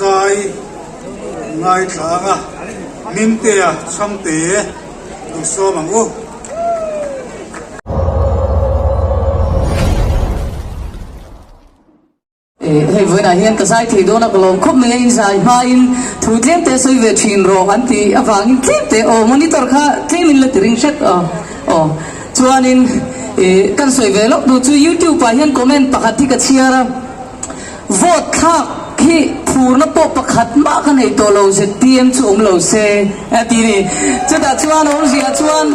zai ngaithla anga Hmingtea Chhangte duhsawm ang u. Hei vawiinah hian ka zai thei dawn a, ka lawm khawp mai a, in zai hmain thu tlem te sawi ve thin rawh an tih avangin tlem te aw monitor kha tlemin la ti ring hret aw aw chuanin ih kan sawi ve loh duh chu youtube ah hian comment pakhat hi ka chhiar a vote thlak hi phurna pawh pakhat mah ka nei tawh lo zpm chu awm lo se a ti ni chutah chuan awmzia chuan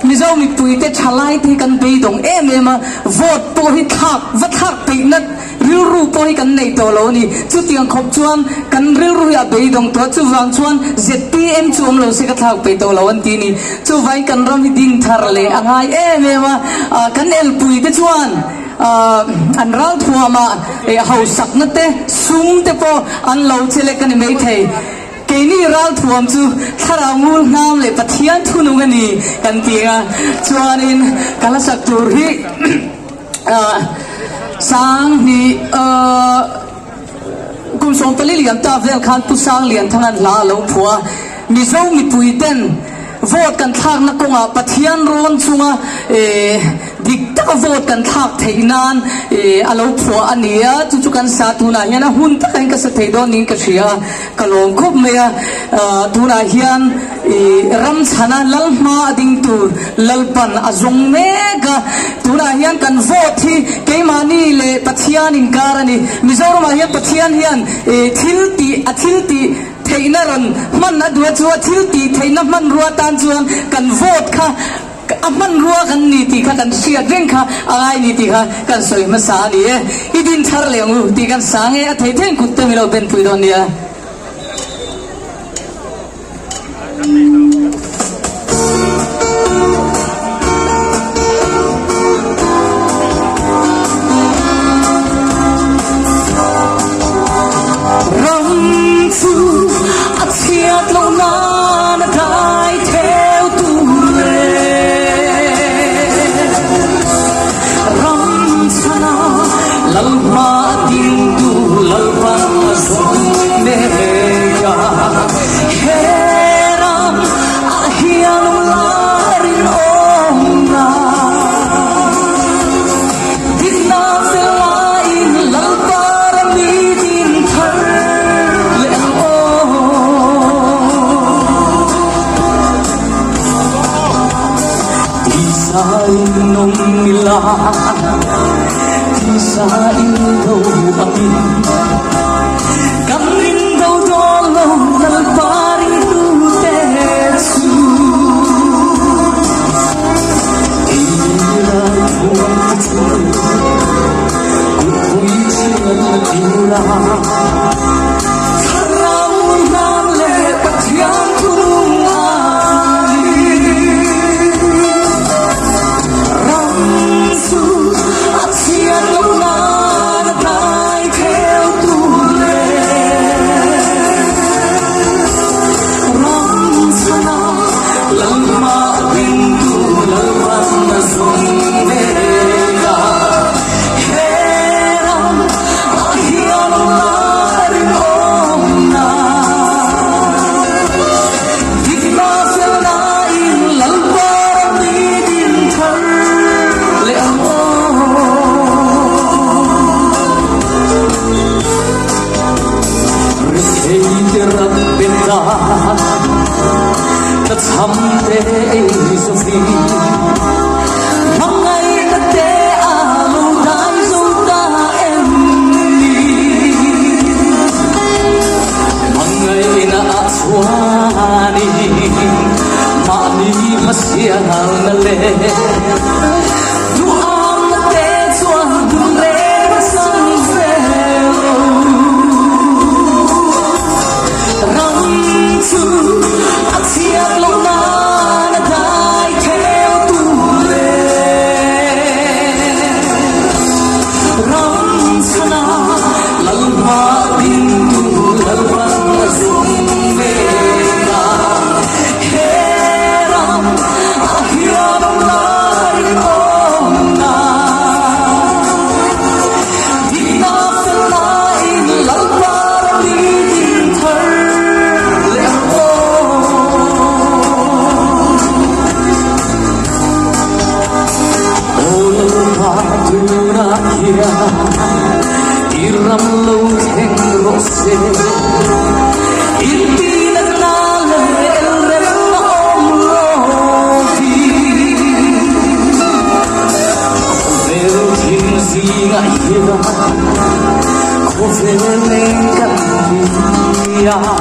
Mizo mipuite thalai te hi kan beidawng em em a, vote pawh hi thlak va thlak peihna rilru pawh hi kan nei tawh lo a ni. Chutiang khawp chuan kan rilru hi a beidawng tawh a, chuvang chuan zpm chu awm lo se ka thlak peih tawh lo an ti a ni. Chuvangin kan ram hi ding thar leh a ngai em em a, kan elpuite chuan an ralthuam ah hausakna te sum te pawh an lo che lek a ni maithei. Keini ralthuam chu thlarau ngul hnam leh Pathian thunung a ni kan ti a, chuanin ka hlasak tur hi Sanghnih kum 14 liam ta vel khan Pu Sanglianthanga'n hla a lo phuah a, Mizo mipui ten vote kan thlakna kawngah Pathian rawn chunga dik taka vote kan thlak theih nan a lo phuah a ni a, chu chu kan sa tunah hian a hun takah hian ka sa thei dawn niin ka hria a. Ka lawm khawp mai a, tunah hian i ram chhana lal hma a ding tur Lalpan a zawng mek a, tunah hian kan vote hi keimahni leh Pathian inkar a ni. Mizoramah hian Pathian hian thil tih a thil tih theihna rawn hman a duh a, chu a thil tih theihna hmanrua atan chuan kan vote kha A hmanrua kan ni tih kha kan hriat reng kha a ngai ni tih kha kan sawi hmasa a ni e. I din thar leh ang u tih kan sang e, a thei theiin kut te min lo ben pui dawn nia. Ram chu a chhiat loh nan a dai theu tur le Ram chhana lal hma a ding tu Lalpan a zawng mek a He ram ah hian awm la rinawmna Dikna fel laiin Lalpa ram i din thar leh ang aw. Tisa in awm ila, tisa in do angin, kan in do dawn lo Lalpa ringtute chu. rawh se. Intinatna leh elremna awm lovin khawvel thim zingah hian khawvel leng kan ni a.